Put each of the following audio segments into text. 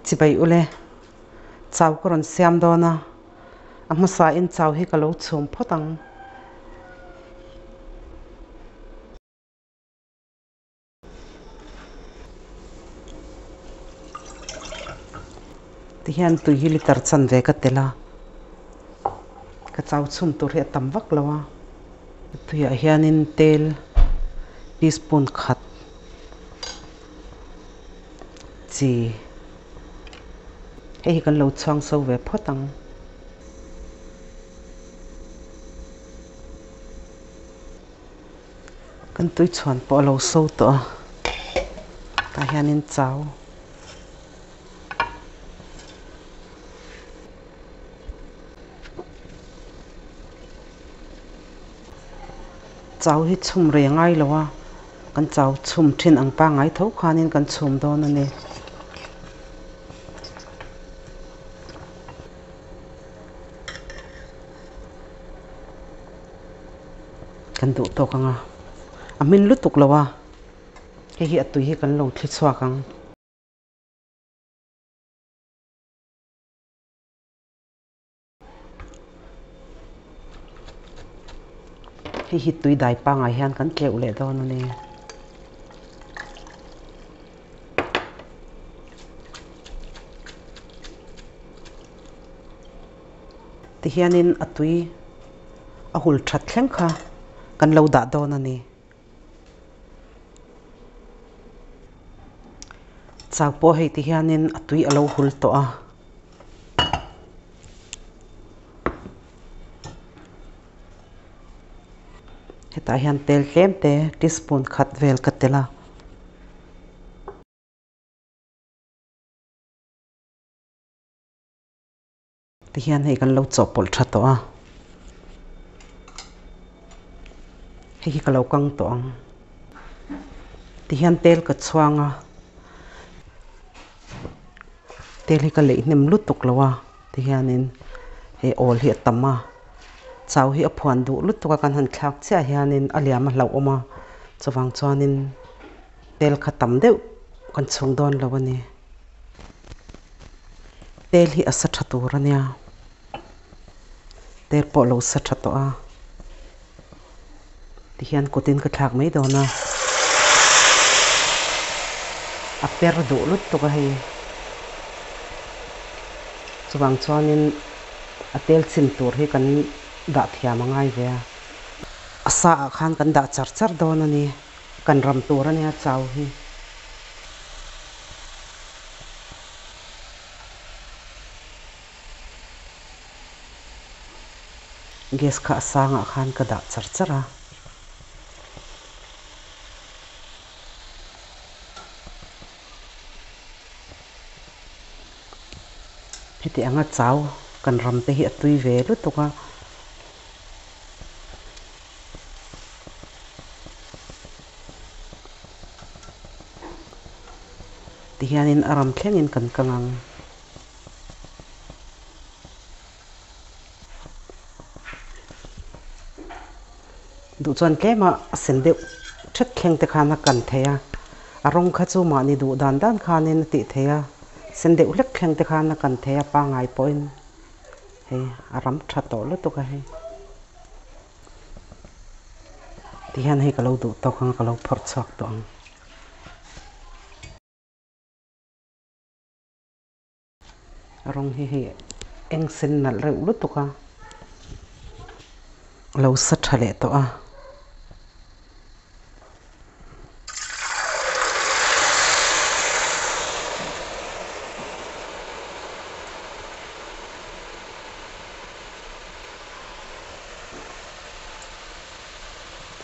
Chibai ule, chau ka rawn siam dawn a, a hmasa in chau hi ka lo chhum phawt ang. Tihian tui hi liter chanve ka tel a, ka chau chhum tur hi a tam vak lo a, tuiah hianin tel teaspoon khat chi hei hi kan lo chhuang so ve phawt ang. Kan tui chhuan pawh a lo so tawh a, tah hianin chau. Chau hi chhum rei a ngai lo a, kan chau chhum thin ang pangngai tho khanin kan chhum dawn a ni. Kan duh tawk ang a, a hmin lutuk lo a, hei hi a tui hi kan lo thli chhuak ang. Hei hi tui dai pangai hian kan tleuh leh dawn a ni. Tihianin a tui a hul that thleng kha kan lo dah dawn a ni. Chau pawh hei ti hianin a tui a lo hul tawh a. Hetah hian tel tlem te teaspoon khat vel ka tel a. Tihian hei kan lo chawhpawlh tha tawh a, hei hi ka lo kang tawh ang. Tihian tel ka chhuang a, tel hi ka leih hnem lutuk lo a, tihianin hei awl hi a tam a, chau hi a phuan duh lutuk a kan han thlak chiah hianin a liam a hlauhawm a, chuvang chuanin tel kha tam deuh kan chhung dawn lo a ni. Tel hi a sa tha tur a nia, tel pawh a lo sa tha tawh a, tihian kutin ka thlak mai dawn a, a per duh lutuk a hei, chuvang chuanin a tel chin tur hi kan dah thiam a ngai ve a, a sa ah khan kan dah char char dawn a ni. Kan ram tur a nia chau hi. Gas kha a sangah khan ka dah char char a. Heti anga chau kan ram te hi a tui ve lutuk a. Tihianin a ram thlengin kan kang ang. Duh chuan tlema a sen deuh thet thleng te khan a kan thei a, a rawng kha chu mahni duh dan dan khanin a tih thei a, sen deuh hlek thleng te khan a kan thei a pangngai pawhin. Hei a ram tha tawh lutuk a hei. Tihian hei ka lo duh tawk ang a ka lo phawrh chhuak tawh ang. A rawng hi hei eng sen nalh reuh lutuk a. A lo sa tha leh tawh a.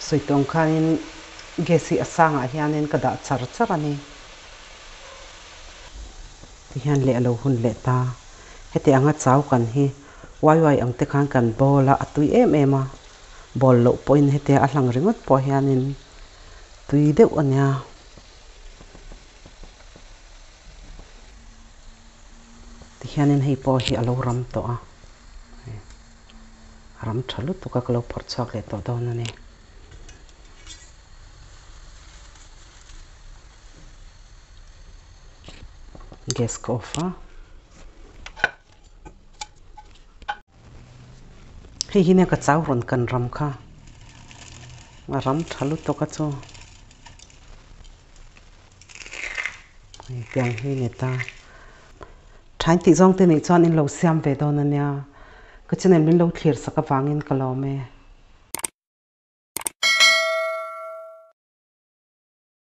Sawi tawng khanin gas hi a sangah hianin ka dah char char a ni. Tihian leh a lo hun leh ta. Heti anga chau kan hi uai uai ang te khan kan bowl a, a tui em em a. Ball loh pawhin hetia a hlang ringawt pawh hianin tui deuh a nia. Tihianin hei pawh hi a lo ram tawh a, a ram tha lutuk a ka lo phawrh chhuak leh tawh dawn a ni. Gas ka off a. Hei hi nia ka chau rawn kan ram kha. A ram tha lutuk a chu. Hei tiang hi ni ta. Thain tih zawng te nih chuan in lo siam ve dawn a nia. Ka channel min lo thlir sak avangin ka lawm e.